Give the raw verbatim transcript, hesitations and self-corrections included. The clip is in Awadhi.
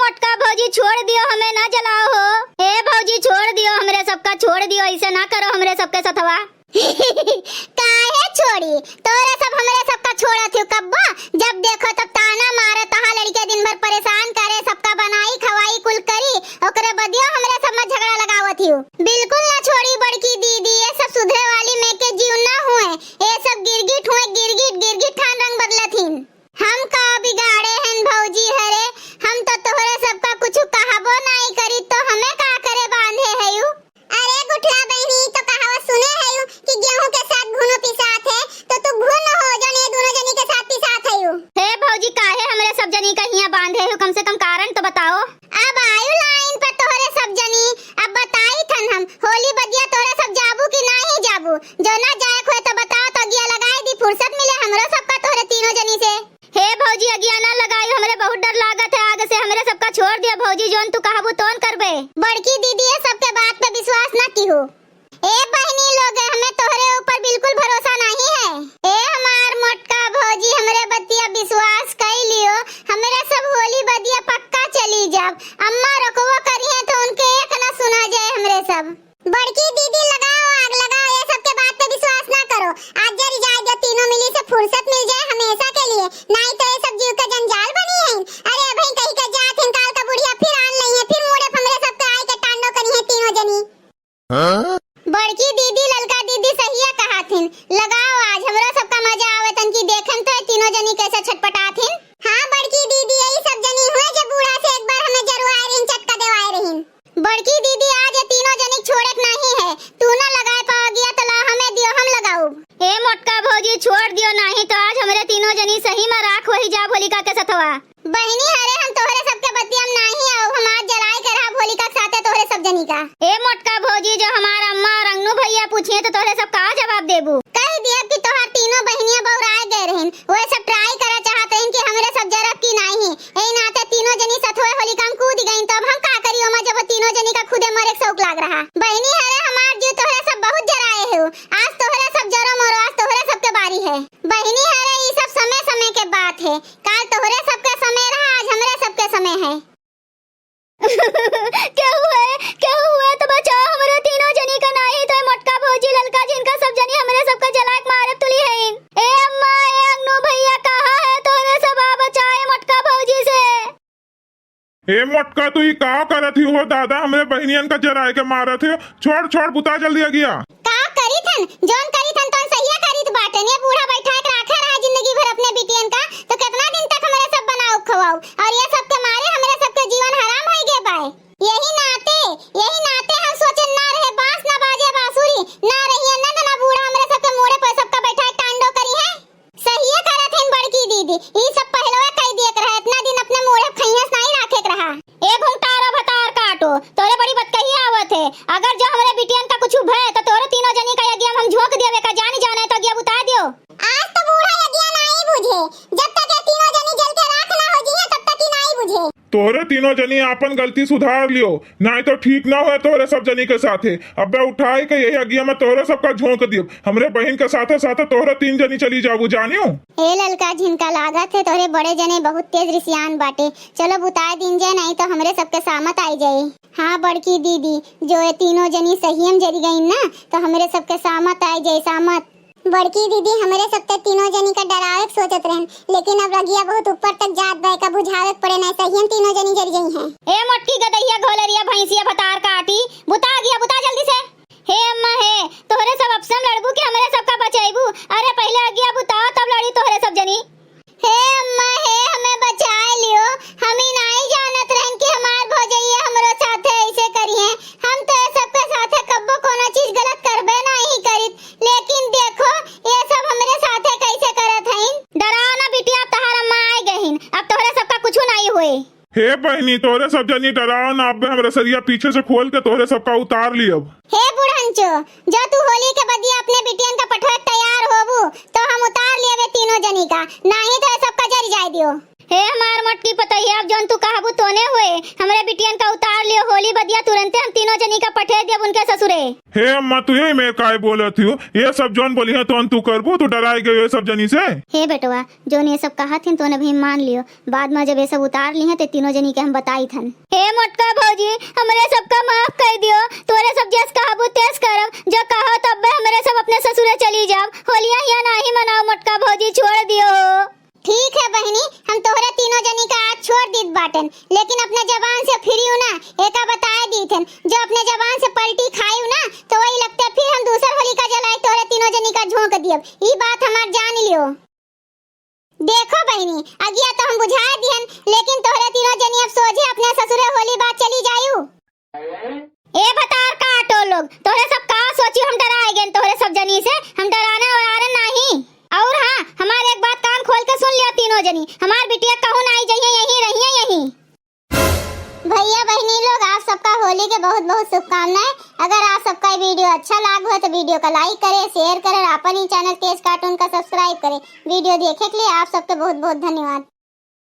मोटका भौजी, छोड़ दियो, हमें ना जलाओ हो। ए भौजी, छोड़ दियो, हमरे सबका छोड़ दियो, ऐसे ना करो हमरे सबके सथवा। काहे छोड़ी? तोरे सब हमरे सबका छोड़त हियो कब्बो? जब देखो तब ताना मारे, तहाँ लड़के दिन भर परेशान करे, सबका बनाई खवाई कुल करी, ओकरे बदियो हमरे सब में झगड़ा लगावत हियो। बिल्कुल ना छोड़ी बड़की दीदी, ये सब सुधरे वाली में के जीव ना हुए, ये सब गिरगिट हुए, गिरगिट, गिरगिट खान रंग बदलत हिन। हम का बिगाड़े हन भौजी, हरे हम तो तोहरे सबका कुछ कहबो नाई करी, तो हमें का करे बांधे हयू? अरे गुठला बहनी, तो कहावत सुने हयू कि गेहूं के साथ घुनो पिसात है, तो तू घुन हो जौन ये दोनों जनी के साथ पिसात हयू। हे भौजी, काहे हमरे सब जनी का हियां बांधे हो? कम से कम कारण तो बताओ। अब आयु लाइन पर तोहरे सब जनी, अब बताई थन हम, होली बदिया तोहरे सब जाबू कि नाही जाबू? जो ना जाए होए तो बताओ, तो अगिया लगाई दी, फुर्सत मिले हमरो सबका तोहरे तीनों जनी से। हे भौजी, अगिया ना लगाई, हमरे बहुत डर लागत है आग से, हमरे सबका छोड़ दिया भौजी, जौन तू कहबू तौन करबे। बड़की दीदी, ये सबके बात पे विश्वास ना किहो। ए बहिनी लोग, हमें तोहरे ऊपर बिल्कुल भरोसा नहीं है। ए हमार मोटका भौजी, हमरे बतिया विश्वास कई लियो, हमरे सब होली बदिया पक्का चली जाब। अम्मा रोकवो करिहे तो उनके एक ना सुना जाए हमरे सब। बड़की दीदी, लगाओ आग, लगाओ, ये सबके बात पे विश्वास ना करो। आज जरी जाए दो, तीनों मिली से फुर्सत मिल जाए हमेशा के लिए, नाई तो ये सब जीव के जंजाल बनी है। अरे अबहीं कही के जात हिन, काल का बुढ़िया फिर आन लई है, फिर मुड़े हमरे सबके आए के टांडो करी है तीनों जनी। हाँ? बड़की दीदी, ललका दीदी सहिया कहा थिन, लगाओ आज, हमरो सबका मजा आवे तन की देखन तो ये तीनों जनी कैसे छटपटा थिन। हाँ बड़की दीदी, यही सब जनी हुए जो बूढ़ा से एक बार हमें जरुआए रहीन, चटका देवाए रहीन। बड़की दीदी, आज ये तीनों जनी छोड़े के नहीं है, तू ना लगाए पाओ गिया तो ला हमें दियो, हम लगाउब। ए मोटका भौजी, छोड़ दियो, नहीं तो आज हमरे तीनों जनी सही में राख वही जाब होलिका के सथवा। बहिनी, अरे हम तोहरे सबके बतिया में नाही आओ, हम आज जराए के रहब होलिका के साथे तोहरे सब जनी का। ए मोटका भौजी, जो हमार अम्मा और अंगनू भैया पूछिए तो तोहरे सब का जवाब देबू? कह दिया कि तोहार तीनों बहिनिया बौराए गए रहिन, वह सब try करा चाहत रहिन कि हमरे सब जरब की नाही। ए नाते तीनों जनी सथवे होलिका में कूद गईन, तो अब हम का करी ओमा जब तीनों जनी का खुदे मरे के शौक लाग रहा। बहिनी, अरे हमार जीव तोहरे सब बहुत जराए हो, आज तोहरे सब जरो मरो, आज तोहरे सबके बारी है। बहिनी, अरे ई सब समय समय के बात है, काल तोहरे सबके समय रहा, आज हमरे सबके समय है। केहू है, केहू है तो बचाओ हमरे तीनों जनी का, नाही तो मोटका भौजी, ललका जिनका सब जनी हमरे सबका जलाए के मारे तुली है। ए अम्मा, ए अंगनू भैया, कहाँ है तोहरे सब? आ बचाए मोटका भौजी से। ए मोटका, तू ई का करत ही हो दादा? हमरे बहिनियन का जराए के मारत है। छोड़, छोड़, बुता जल्दी अगिया। का करी थन? जौन करी थन तौन सहिया करी त बाटे। ये बूढ़ा बैठा के राखे रहा जिंदगी भर अपने बिटियन का, तो कितना दिन तक हमरे सब बनाओ खवाओ? और ये सब के मारे हमरे सब के जीवन हराम होई गे बाय। यही नाते, यही नाते हम सोचे ना रहे बांस ना बाजे बांसुरी, ना रहिए नंद ना बूढ़ा हमरे सब के मूड़े पर सबका बैठा के टांडो करी है। सहिए करत हन बड़की दीदी, ई सब पहलवा कई दिए के रहा, इतना दिन अपने मूड़े खैयस नाई राखे के रहा। ए घुंटारा भतार काटो, तोरे बड़ी बतकही आवत है। अगर जो हमरे बिटियन का कुछ भय तो तोरे तीनों जनी का अगिया हम झोंक दियो, का जानी जाने तो अगिया बुता दियो। आज तो बूढ़ा अगिया नाई बुझे, जब तक ये तीनों जनी जल के राख ना हो जिहे तब तक ही नाई बुझे। तोहरे तीनों जनी आपन गलती सुधार लियो, नाई तो ठीक ना होए तोहरे सब जनी के साथे। अबे उठाई के यही अगिया में तोहरे सबका झोंक दियो। हमरे बहिन के साथे साथे तोहरे तीन जनी चली जाबू, जानियो। ए ललका झिनका, लागत है तोहरे बड़े जने बहुत तेज रिसियान बाटे। चलो बुताए दिन जाए, नाई तो हमरे सबके सामत आई जाए। हाँ बड़की दीदी, जो ये तीनों जनी सहियम जरी गईन ना, तो हमरे सबके सामत आई जाए, सामत। बड़की दीदी, हमरे सब ते तीनों जनी का डरावे के सोचत रहन, लेकिन अब अगिया बहुत ऊपर तक जात बा, एका बुझावे के पड़े, नाई सहियन तीनों जनी जरी गई हैं। ए मोटकी गदहिया घोलरिया भैंसिया भतार काटी, बुता अगिया, बुता जल्दी से। हे अम्मा हे, तोहरे सब अपसम लड़बू कि हमरे सबका बचैबू? अरे पहले अगिया बुताओ, तब लड़ी तोहरे सब जनी। हे अम्मा हे, हमें बचाए लियो, हम ही नाई जानत रहन कि हमार भौजैया हमरो साथे ऐसे करिहे। हम तो ये सबके साथे कब्बो कोनो चीज गलत करबे नाई करित, लेकिन देखो ये सब हमरे साथे कैसे करत हईन। डराओ ना बिटिया, अब तहार अम्मा आए गहिन, अब तोहरे सबका कुछू नाई होए। हे बहिनी, तोहरे सब जनी डराओ ना, अब्बे हम रसरिया पीछे से खोल के तोहरे सबका उतार लियब। हे बुढ़ंचो, जो तू होली के बदिया अपने बिटियन का पठवे के तैयार होबू, तो हम उतार लियबे तीनों जनी का, नाही तो ये सबका जरी जाए दियो। हे हमार मोटकी पतोहिया, अब जौन तू कहबू तोने होए। हमरे बिटियन का उतार लियो, होली बदिया तुरंते हम तीनों जनी का पठे देब उनके ससुरे। हे अम्मा, तू यही में काहे बोलत हियो? ये सब जौन बोली है तौन तू करबू, तू डराए गयो ये सब जनी से। हे बेटवा, जौन ये सब कहत हिन तौन अभी मान लियो, बाद में जब ये सब उतार ली हैं ते तीनों जनी के हम बताई थन। हे मोटका भौजी, हमरे सबका माफ कर दियो, तोरे सब जैस कहबू तेस करब, जो कहो तब हमरे सब अपने ससुरे चली जाब, होलिया हिया नाही मनाओ मोटका भौजी, छोड़ दियो। ठीक है बहिनी, हम तोहरे तीनों जनी का आज छोड़ दीत बाटेन, लेकिन अपने जबान से फिरियो ना, एका बताए दीत हन, जो अपने जबान से पलटी खाइयो ना, तो वही लगते फिर हम दूसर होलिका जलाए तोहरे तीनों जनी का झोंक दियब। ई बात हमार जान लियो। देखो बहिनी, अगिया तो हम बुझाए दिहन, लेकिन तोहरे तीनों जनी अब सोझे अपने ससुरे होली बाद चली जायू। ए भतार काटो लोग, तोहरे सब का सोची, हम डराए गए तोहरे सब जनी से, हम डराने वराने नाही। और हाँ, हमार एक बात कान खोल के सुन लिया तीनों जनी, हमार बिटिया कहूँ नाही जइहे, यहीं रहिए यहीं। भैया बहिनी लोग, आप सबका होली के बहुत बहुत शुभकामनाएं। अगर आप सबका ये वीडियो अच्छा लाग हो तो वीडियो का like करें, शेयर करें, अपन ही चैनल तेज कार्टून का सब्सक्राइब करें। वीडियो देखे के लिए आप सबके बहुत बहुत धन्यवाद।